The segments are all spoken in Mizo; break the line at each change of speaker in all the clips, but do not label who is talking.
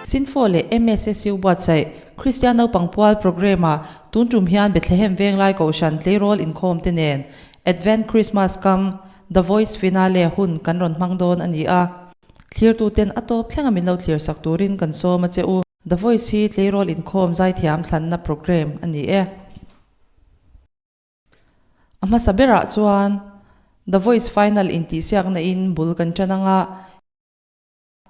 Synfo leh MSSU buatsaih Kristian Naupang Pual Programme-ah tun tum hian Bethlehem Venglai Kohhran tleirawl inkhawm te nen Advent Christmas kam The Voice Finale hun kan rawn hmang dawn a ni a. Thlirtuten a tawp thlenga min lo thlir sak turin kan sawm a che u. The Voice hi tleirawl inkhawm zaithiam thlanna programme a ni e. A hmasa berah chuan The Voice Final intihsiakna in bul kan tan anga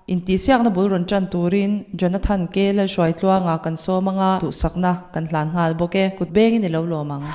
intihsiakna bul rawn tan turin Jonathan K. Lalhruaitluanga kan sawm anga duhsakna kan hlan nghal bawk e. Kut bengin i lo lawm ang.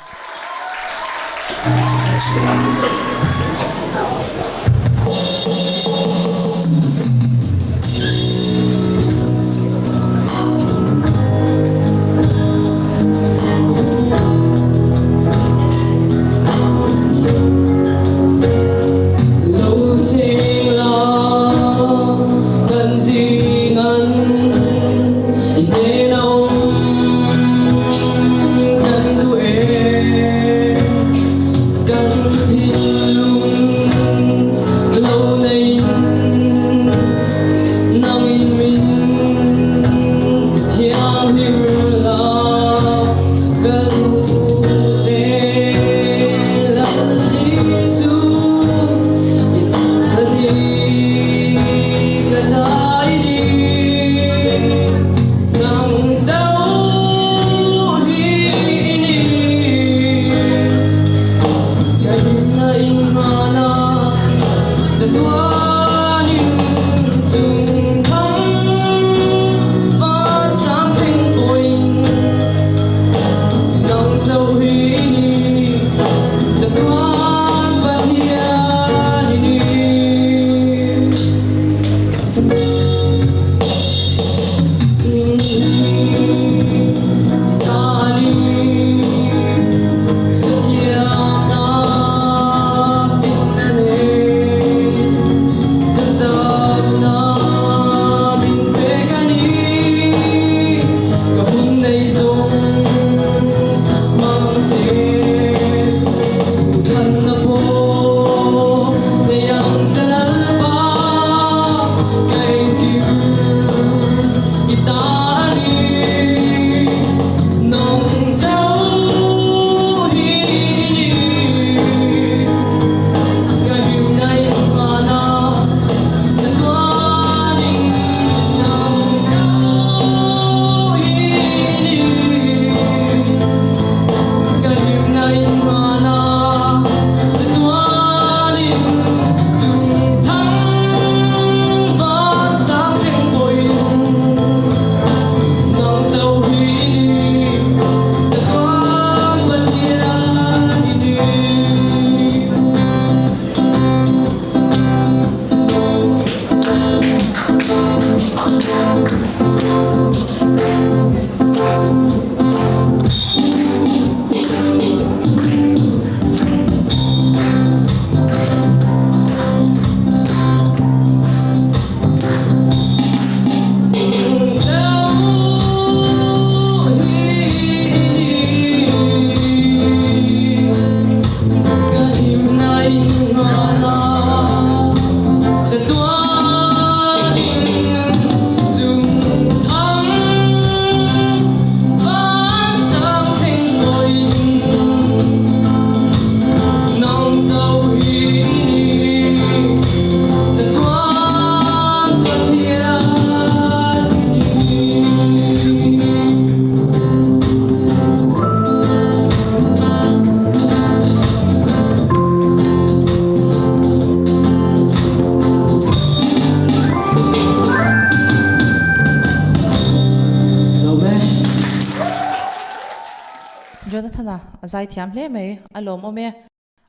Jonathana a zai thiam hle mai, a lawmawm e.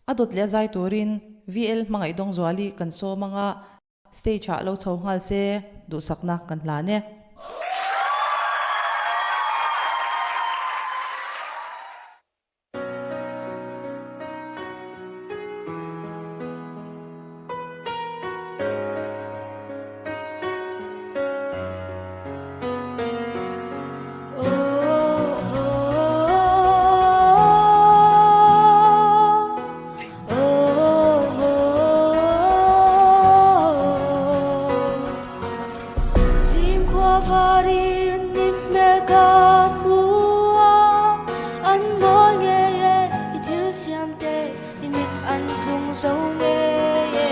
A dawt leh a zai turin VL hmangaih Dawngzuali kan sawm anga stage ah lo chho nghal se duhsakna kan hlan e.
Khua varin i hmel ka hmu a, an mawi ngei e, i thil siam te i mit an tlung zo ngei e.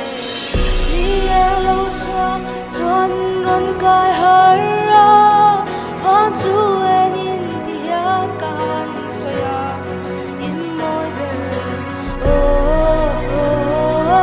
Ni eng lo chhuak chuan rawn kai har a, van chu enin ti hian ka han sawi a, i mawi ber e, oh oh oh.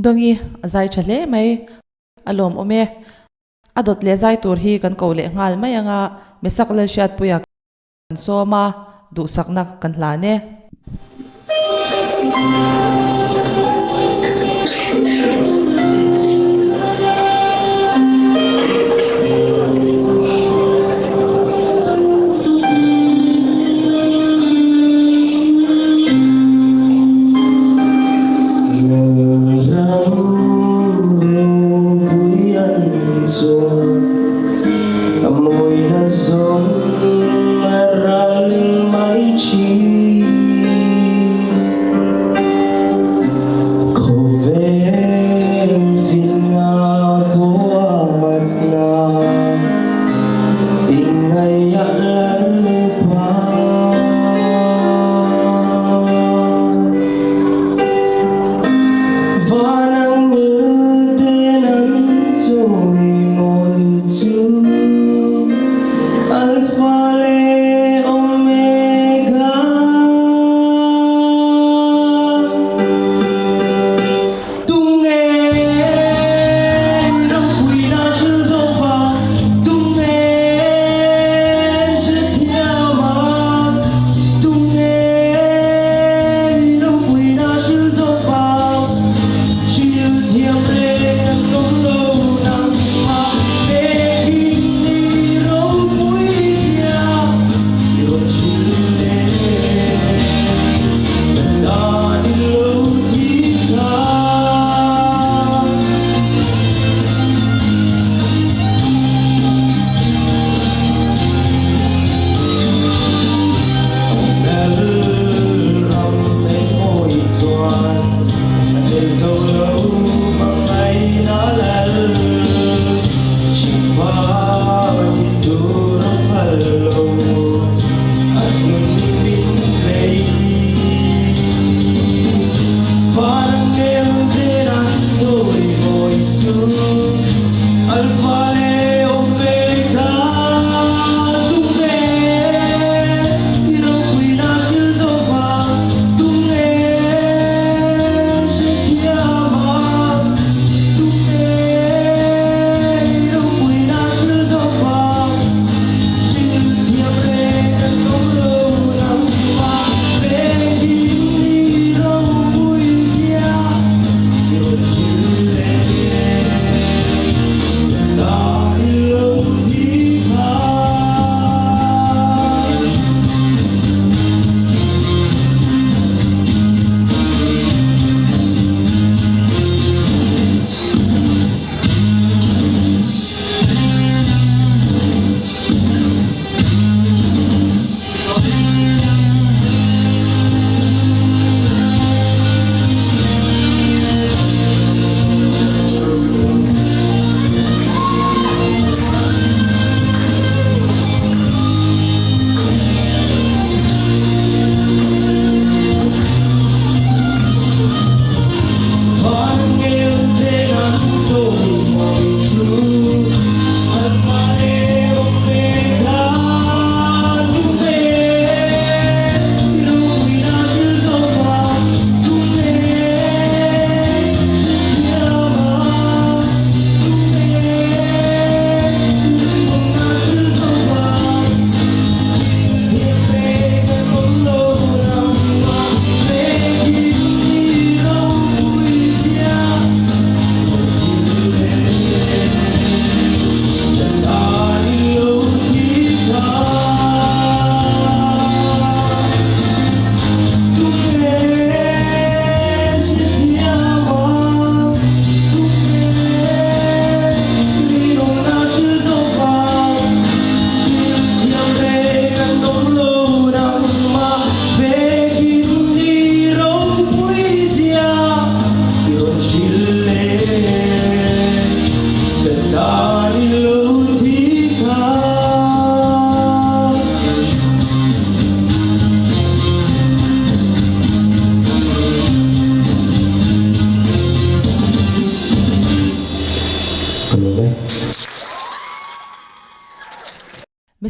Dawngi a zai tha hle mai a lawmawm e. A dawt leh zai tur hi kan ko leh nghal mai anga Mesak Lalhriatpuia kan sawm a, duhsakna kan hlan e.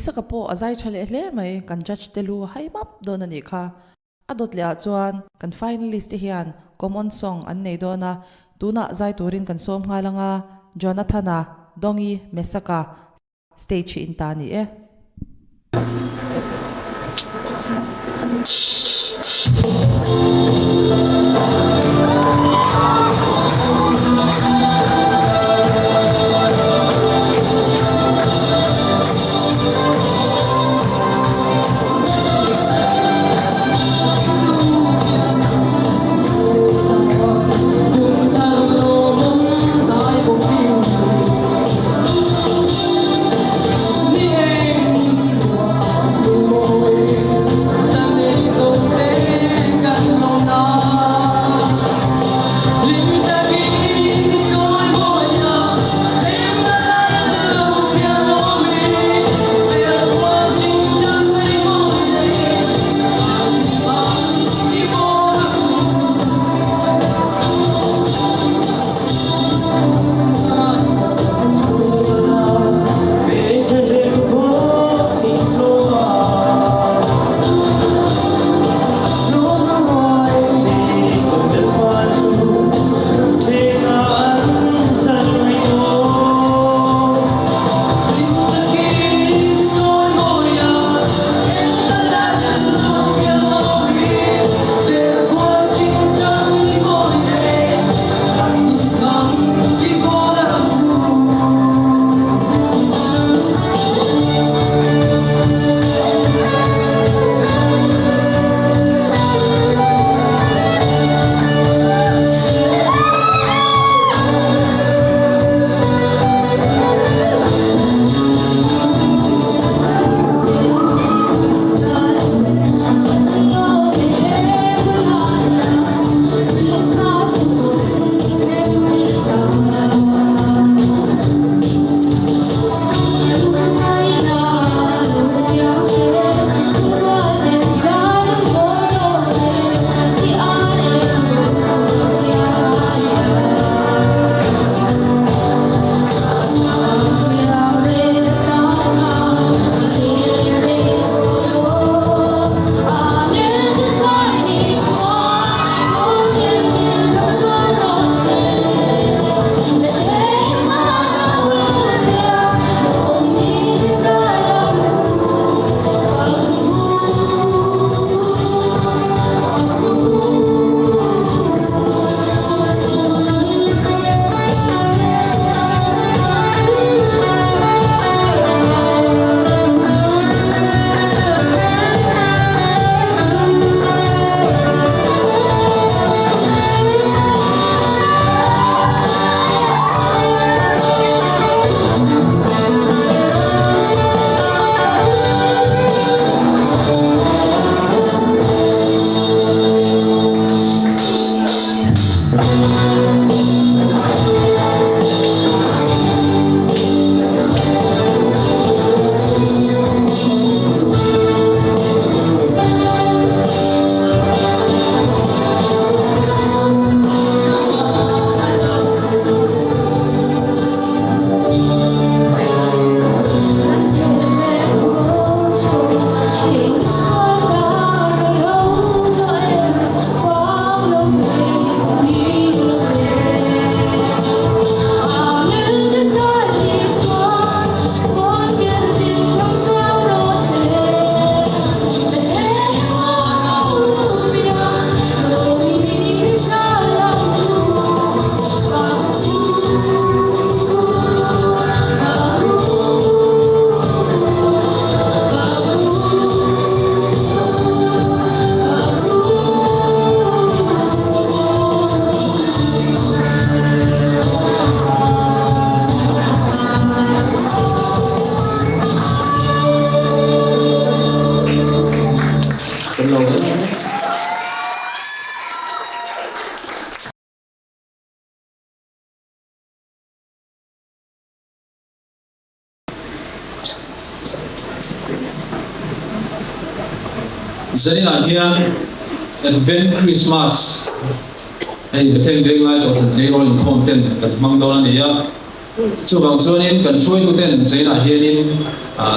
Misaka pawh a zai tha leh hle mai, kan judge te lu a hai map dawn a nih kha. A dawt leh ah chuan kan finalist te hian common song an nei dawn a, tunah zai turin kan sawm nghal anga Jonathan-a, Dongi, Mesaka stage hi in ta ni e.
Zaninah hian Advent Christmas hei Bethlehem Venglai Kohhran Tleirawl Inkhawm ten kan hmang dawn a ni a. Chuvang chuanin kan hruaituten Zainah hianin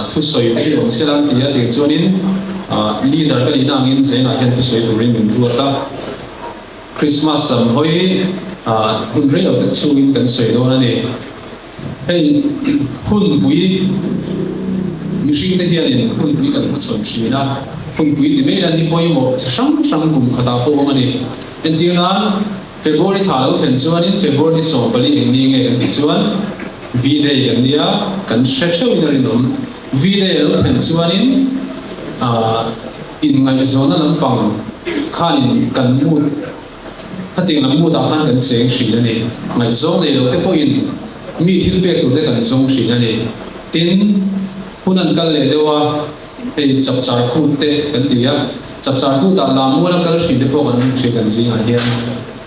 thusawi hi awm sela an ti a, tiang chuanin leader ka nihna angin Zainah hian thusawi turin min ruat a. Krismas sam hawi hun rei lo tak chhungin kan sawi dawn a ni. Hei hunpui mihringte hianin hunpui kan hmachhawn thin a, hunpui ti mai ila ni pawimawh chi hrang hrang kum khatah pawh awm a ni. Entir nan February thla lo thlen chuanin February ni 14 eng ni nge kan tih chuan V-Day kan nia, kan hre theuhin a rinawm. V-Day a lo thlen chuanin inngaihzawnna lampang khanin kan mood, khatiang lam mood ah khan kan cheng thin a ni. Ngaihzawng nei lo te pawhin mi thil pek tur te kan zawng thin a ni. Tin, hun an kal leh deuh a. Hei chapchar kut te kan ti a, chapchar kutah lammual a kal thin te pawh kan awm thin kan zingah hian.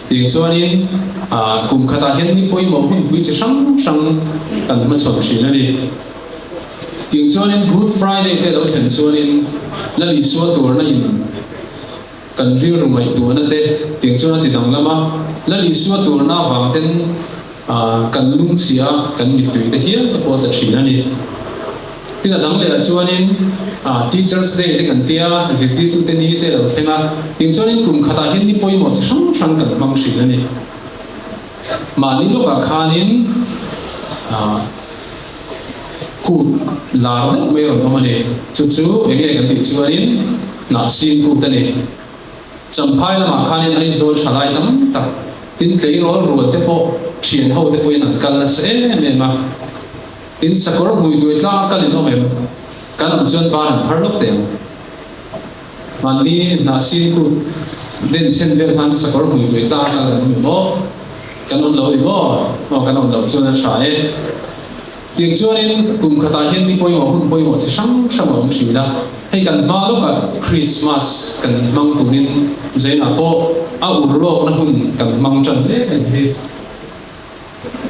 Tiang chuanin kum khatah hian ni pawimawh hunpui chi hrang hrang kan hmachhawn thin a ni. Tiang chuanin Good Friday te lo thlen chuanin Lal Isua tuarna in kan rilru ngaihtuahna te tiang chuan a ti danglam a, Lal Isua tuarna avang ten kan lungchhia a, kan mittui te hial te pawh a tla thin a ni. Tin a dang lehah chuanin Teachers Day te kan tia, zirtirtute ni te lo thleng a, tiang chuanin kum khatah hian ni pawimawh chi hrang hrang kan hmang thin a ni. Mahni lawkah khanin kut lar deuh mai rawn awm a ni. Chu chu eng nge kan tih chuanin hnahsin kut a ni. Champhai lamah khanin Aizawl thalai tam tak tin tleirawl rual te pawh thian ho te pawhin an kal nasa em em a. Tin sakawr hmui duai tlang a kalin awm em? Kan awm chuan ban an phar lawk teh ang. Mahni hnahsin kut den chhen vel khan sakawr hmui duai tlang a kal kan awm em aw? Kan awm lo ni maw? Aw kan awm loh chuan a tha e. Tiang chuanin kum khatah hian ni pawimawh hun pawimawh chi hrang hrang a awm thin a, hei kan hma lawkah Krismas kan hmang turin Zainah pawh a ur lawkna hun kan hmang tan hle a ni hi.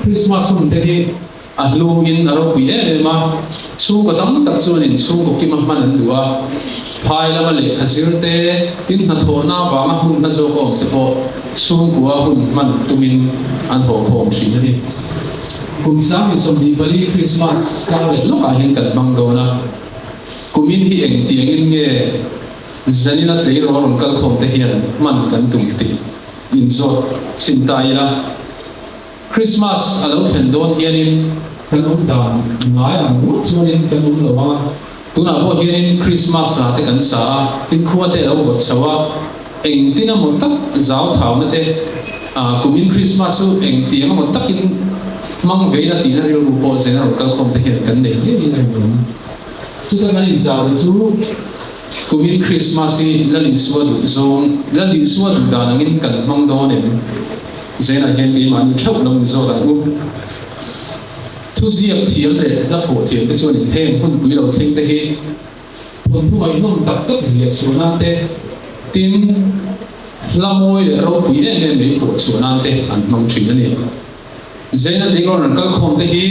Krismas hun te hi a hluin a ropui em em a, chhungkaw tam tak chuanin chhungkaw kima hman an duh a, phai lama lehkha zir te, tin hnathawhna avanga hmun hla zawk a awm te pawh chhungkua hun hman tumin an haw khawm thin a ni. Kum 2024 Krismas kar leh lawkah hian kan hmang dawn a, kumin hi engtiangin nge zanina tleirawl rawn kal khawm te hian hman kan tum tih inzawt chhin ta ila. Krismas a lo thlen dawn hianin kan awm dan ngai ang ngawt chuanin kan awm lo ang a, tunah pawh hianin Krismas hla te kan sa a, tin khua te a lo vawt chho a, Engtin emaw tak zau thauna te, kumin Krismas chu engtiang emaw takin hmang ve ila tihna rilru pawh general kalkhawm te hian kan nei ngeiin a rinawm. Chuta kan inchau te chu kumin Krismas hi Lal Isua duh zawng, Lal Isua duh dan angin kan hmang dawn em? Zenah hian keimahni theuh lo inzawt ang u. Thuziak thiam leh hla phuah thiam te chuanin heng hunpui lo thleng te hi, Thawnthu ngaihnawm tak tak ziah chhuah nan te, tin, hla mawi leh ropui em em mai phuah chhuah nan te an hmang thin a ni. Zaina tleirawl rawn kal khawm te hi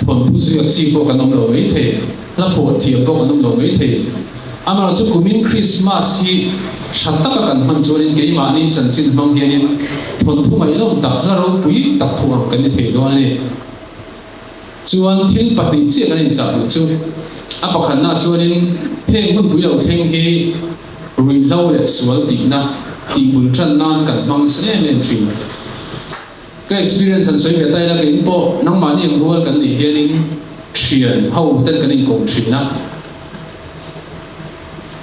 thawnthu ziak chi pawh kan awm lo mai thei, hla phuah thiam pawh kan awm lo mai thei. Amaherawhchu kumin Krismas hi tha taka kan hman chuanin keimahni chanchin hmang hianin thawnthu ngaihnawm tak, hla ropui tak phuah ang kan ni thei dawn a ni. Chuan thil pahnih chiah kan inchah duh chu, a pakhatna chuanin heng hunpui lo thleng hi ruihhlo leh sual tihna tih bul tan nan kan hmang nasa em em thin. Ka experience han sawi ve ta ila keiin pawh nangmahni ang rual kan nih hianin thian ho ten kan inkawm thin a,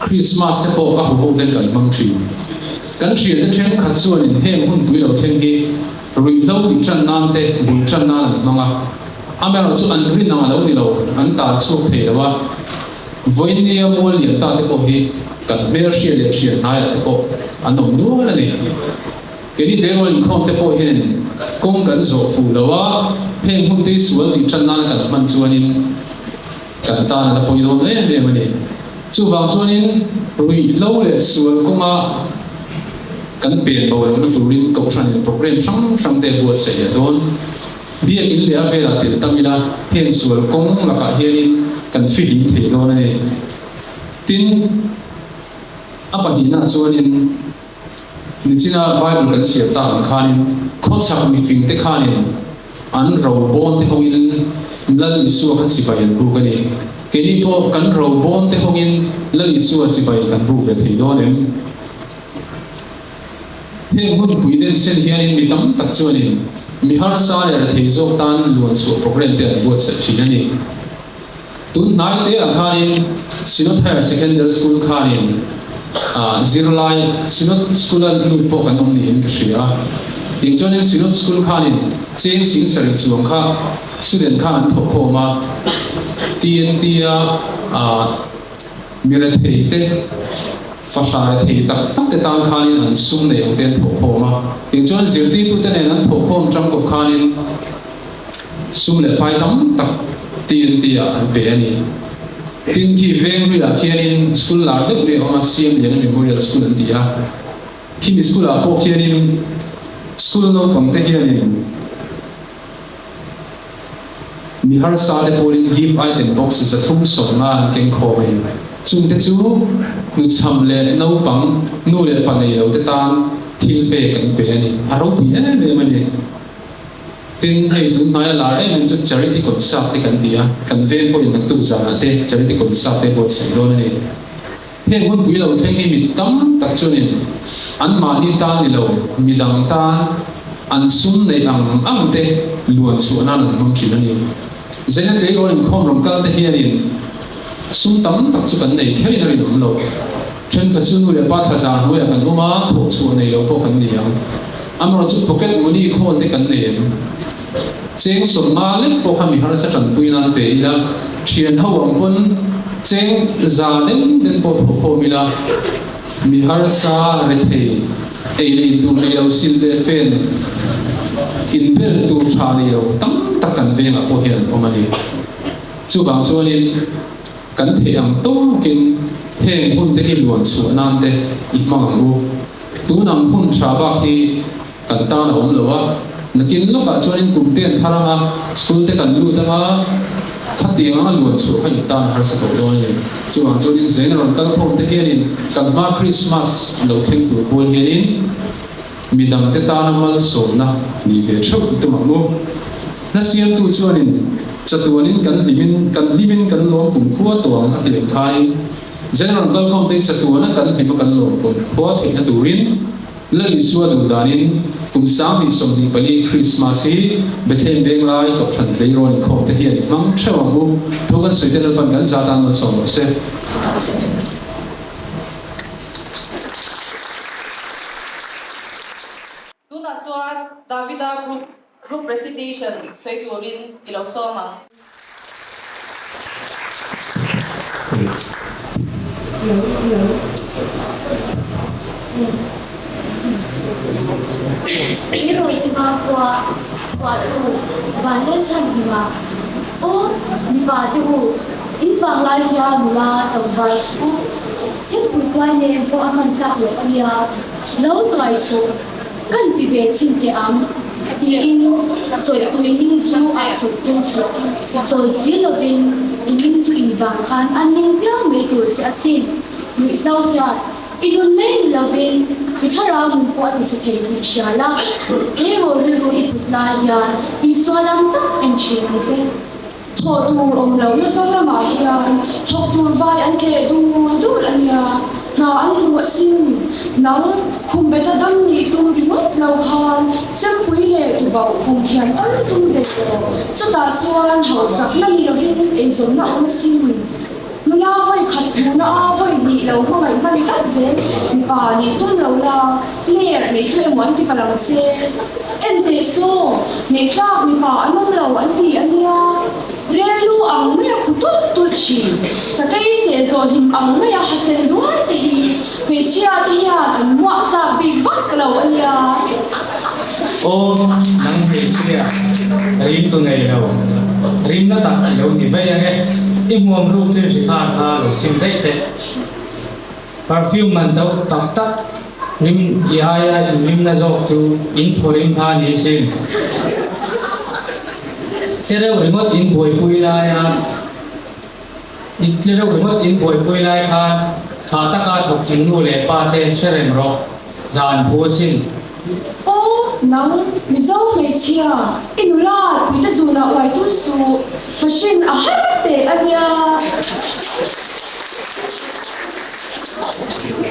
Krismas te pawh a huho ten kan hmang thin. Kan thiante thenkhat chuanin heng hunpui lo thleng hi ruihhlo tih tan nan te, bul tan nan an hmang a. Amaherawh chu an rin ang a lo ni lo, an tal chhuak thei lo a. Vawinia mual lian ta te pawh hi kan hmelhria leh thian hnaiah te pawh an awm nual a ni. Keini tleirawl inkhawm te pawh hianin kawng kan zawh fuh lo a, heng hun te hi sual tih tan nana kan hman chuanin, Kan tan a la pawi dawn em em a ni. Chuvang chuanin ruihhlo leh sual kawnga kan pen bo lohna turin Kohhranin programme hrang hrang te a buatsaih leh dawn. Biakin leh a velah tel tam ila heng sual kawng lakah hianin kan fihlim thei dawn a ni. Tin, a pahnihna chuanin nichina Bible kan chhiar tak ang khanin khawchhak mifingte khanin. an ro bawn te hawngin Lal Isua kha chibai an buk a ni. Keini pawh kan ro bawn te hawngin Lal Isua chibai kan buk ve thei dawn em? Heng hunpui denchhen hianin mi tam tak chuanin mi harsa leh rethei zawk tan luan chhuah programme te an buatsaih thin a ni. Tun hnai te ah khanin Synod Higher Secondary School khanin zirlai Synod School a lut pawh kan awm niin ka hria. Tin chuanin Synod School khanin cheng sing sarih chuang kha student khan an thawh khawm a, TNT a mi rethei te, fahra rethei tak tak te tan khanin an sum nei ang te an thawh khawm a. Tin chuan zirtirtute nen an thawh khawm tangkawp khanin, Sum leh pai tam tak TNT ah an pe a ni. Tin khi veng hluiah khianin school lar deuh mai a awm a, CM Liana Memorial School an ti a. Khimi school ah pawh khianin school naupang te hianin mi harsa te pawlin gift item box 350 an keng khawm a ni. Chungte chu hnuchham leh naupang nu leh pa nei lo te tan thil pek an pe a ni. A ropui em em a ni. Tin, hei tun hnaia lar em em chu Charity Concert te kan ti a, kan veng pawhin naktuk zanah te Charity Concert te buatsaih dawn a ni. Heng hunpui lo thleng hi mi tam tak chuanin anmahni tan ni lo, midang tan an sum neih ang ang te luan chhuah nan an hmang thin a ni. Zena tleirawl inkhawm rawn kal te hianin sum tam tak chu kan nei kherin a rinawm lo. Thenkhat chu nu leh pa thlazar hnuaiah kan awm a, thawh chhuah nei lo pawh kan ni ang. Amarawh chu pocket money khawl te kan nei em? Cheng 50 lek pawh kha mi harsa tanpui nan pe ila, thian ho ang pawn cheng za den den pawh thawh khawm ila, mi harsa rethei ei leh in tur nei lo sil leh fen inbel tur tha nei lo tam tak kan vengah pawh hian an awm a ni. Chuvang chuanin. Kan theih ang tawkin heng hun te hi luan chhuah nan te i hmang ang u. Tun ang hun tha bak hi kan tan a awm lo a, nakin lawkah chuanin kum te an thar ang a, school te kan lut ang a, khatiang anga luan chhuah kha in tan a harsa tawh dawn a ni. Chuvang chuanin Zena rawn kal khawm te hianin kan hma Krismas lo thleng tur pawl hianin midang te tana malsawmna nih ve theuh i tum ang u. Hla siamtu chuanin, Chatuanin kan hlimin, kan hlimin kan lawm kum khua tawh ang a ti ang khain, General kalkhawmte chatuana kan hlima kan lawm kum khua theihna turin, Lal Isua duh danin kum 2024 Krismas hi Bethlehem Venglai Kohhran Tleirawl inkhawmte hian i hmang theuh ang u. Thu kan sawi te Lalpan kan za tan malsawm rawh se.
Tunah chuan Davida Group Group recitation sawi turin i lo sawm ang.
I rawi hima khua phuahtu Vanlalchhan hima aw mipa te u in vanglai hian nula tlangval suh u chhingpui tuai nen pawh a hman tlak loh a nia lo tuai suh. Kan ti ve chhin teh ang, tiin chawlh tui ning chu a chawlh tum suh. Chawl si lovin i ning chu invang khan a ning viau mai tur che asin. Nuihlo hian i nun mai ni lovin i thlarau nun pawh a ti che thei tih hria la, tleirawl rilru i put lai hian Isua lam chauh en thin ang che.
Thawh tur awm lo na Zoramah hian thawk tur vai an tleh dul dul a nia, hna an hmu asin. Nang, khum beta dam nih tum ringawt lo khan chempui leh tubauh khum thiam tal tum ve rawh. Chutah chuan hauhsakna ni lovin eizawnna awm asin. Nula vawi khat hmuhna a vawi hnih lo hmangaih hman tlat zel mipa nih tum lo la, player nei tu emaw an ti palh ang che. En teh saw, neih tlak mipa an awm lo an ti a nia. Rel lu ang mai a khu tulh tulh thin, sakei seh zawh hlim ang mai a hasen duai te hi hmeichhia te hian an muah chak bik vak lo a nia.
Aw, nang hmeichhia, rim tu nei lo, rim na tak i lo ni vei ang e, i hmuam ruk thil hri khan kha lo sim daih teh. Perfume man to tak tak rim i aia in rim na zawk chu in thaw rim kha ni sin. Tlereuh ringawt in buaipui laia i tlereuh ringawt in buaipui lai khan tha taka thawk in nu leh pa te hre reng rawh, zan phu asin.
Aw! Nang, Mizo hmeichhia, i nula puite zunah uai tum suh, fashion a har teh a nia.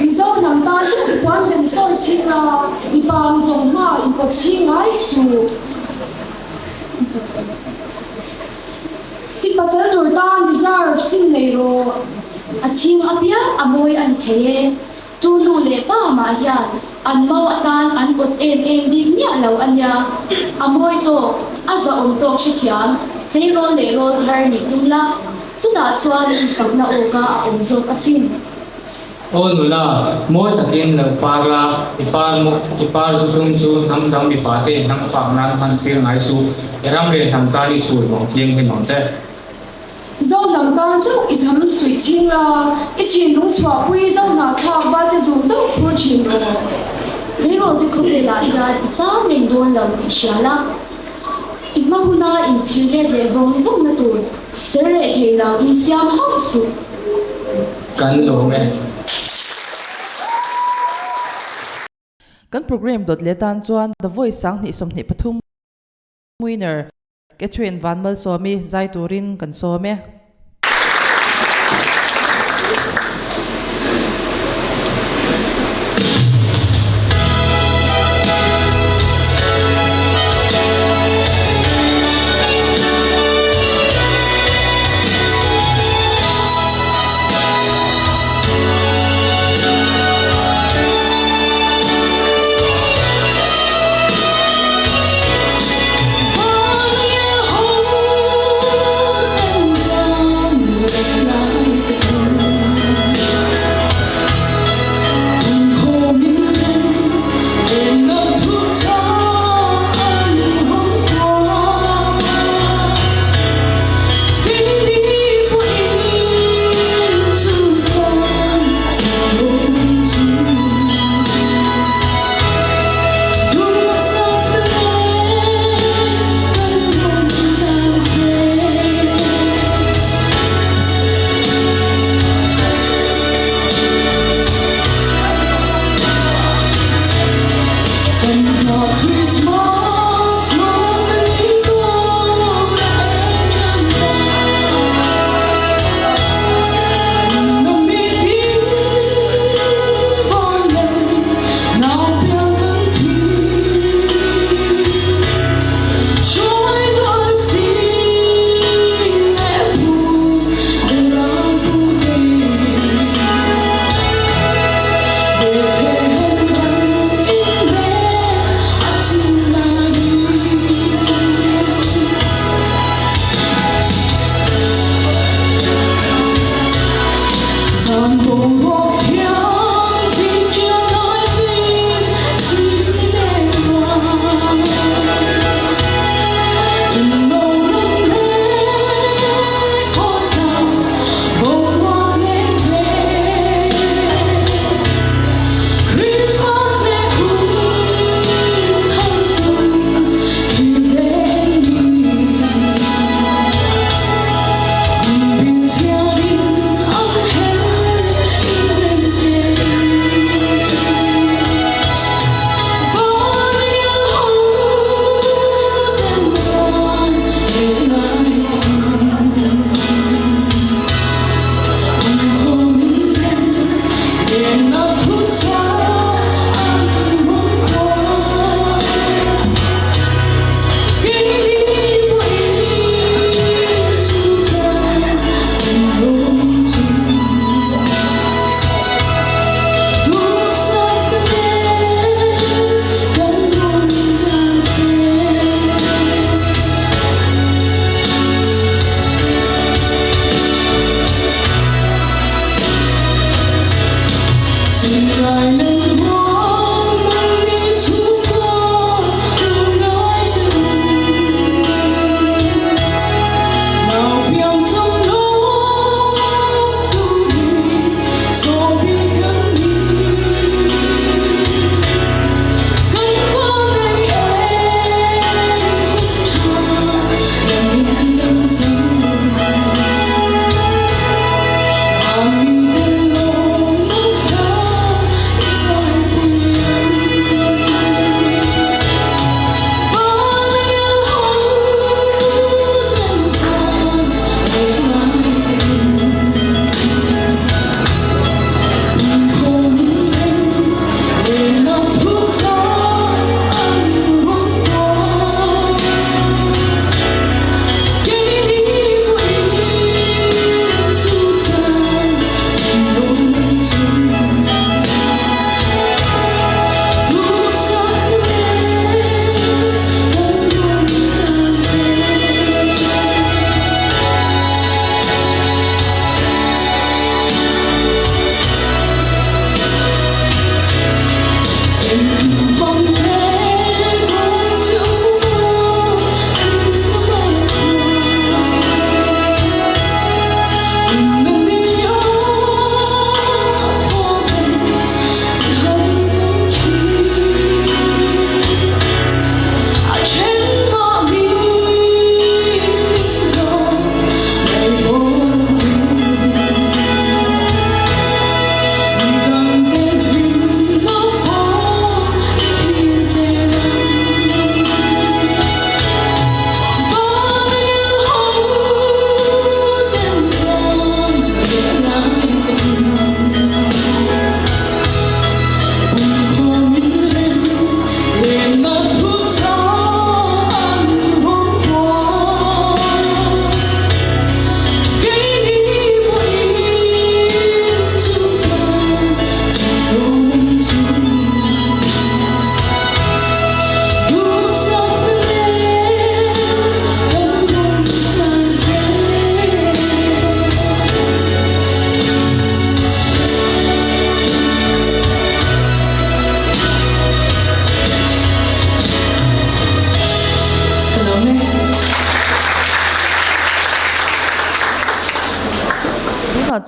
Mizo hnam tan chu tipuan ven sawi chhing la, mipa ang zawng hma inpawt chhing ngai suh. I pasal tur tan reserve chin nei rawh.
A chhing apiang a mawi a ni thei e. Tu nu leh pa mah hian an mau atan an awt em em bik miah lo a nia. A mawi tawk, a zahawm tawk hrethiam, tleirawl leh rawl thar nih tum la, chutah chuan infakna awka a awm zawk asin.
Aw nula, mawi takin lo par la, i par maw, i par zu tum chu hnam dang mipa te hnam fak nan hman tir ngai suh, i ram leh hnam tan i chhul vawng thianghlim ang che.
Zohnam tan zauh i zam suih chhing la, i chhinlung chhuahpui zohnah thlak valte zun zauh phur thin rawh.
Tleirawl te khawvelah hian i chang reng dawn lo tih hria la, i hma huna inchhir let leh vawng vawng na tur ser leh thei lo insiam hauh suh.
Kan lawm e.
Kan program dawt leh tan chuan The Voice 2023 winner Catherine Vanmalsawmi zai turin kan sawm e.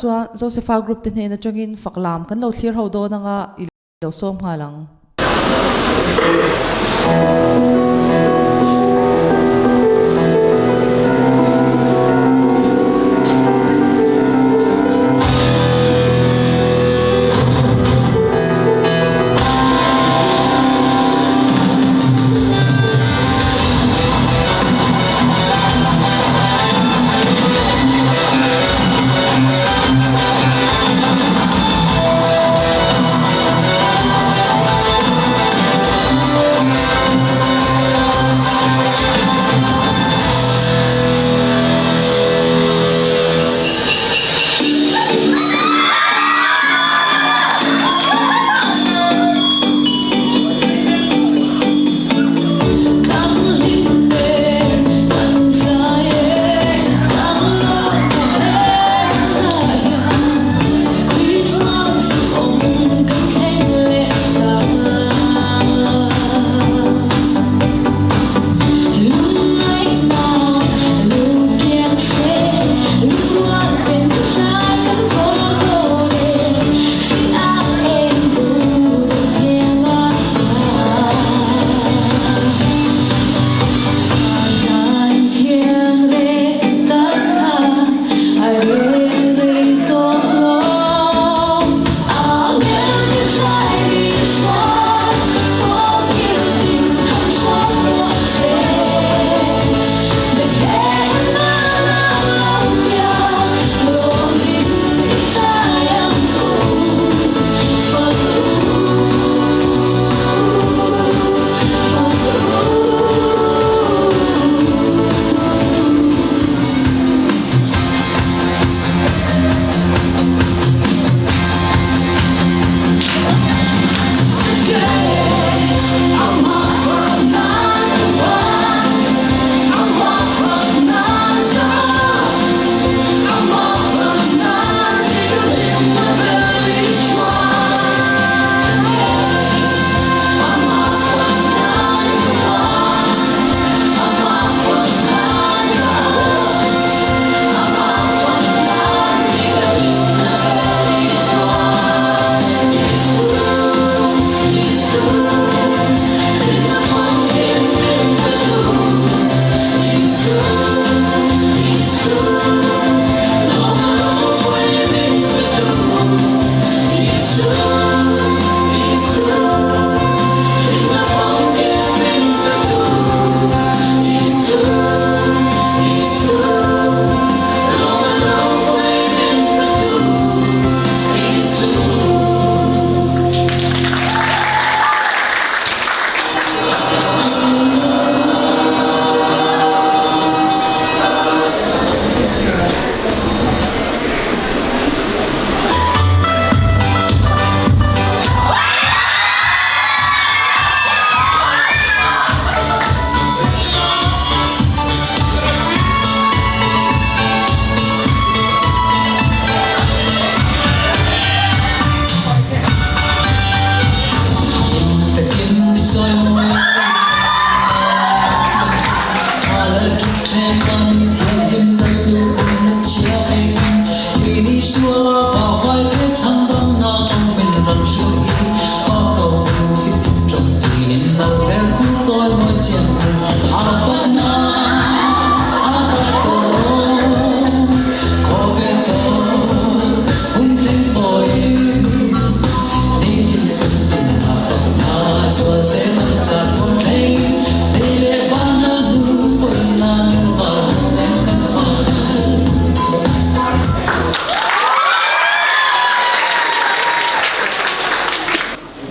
chuan Josepha group te hnen atangin fak lam kan lo thlir ho dawn anga i lo sawm nghal ang.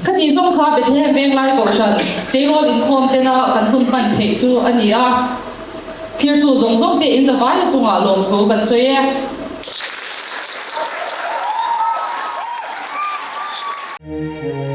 Khati zawng kha Bethlehem Venglai Kohhran tleirawl inkhawm tena kan hun hman theih chu a ni a, thirtu zawng zawng te in zavaia chungah lawmthu kan sawi e.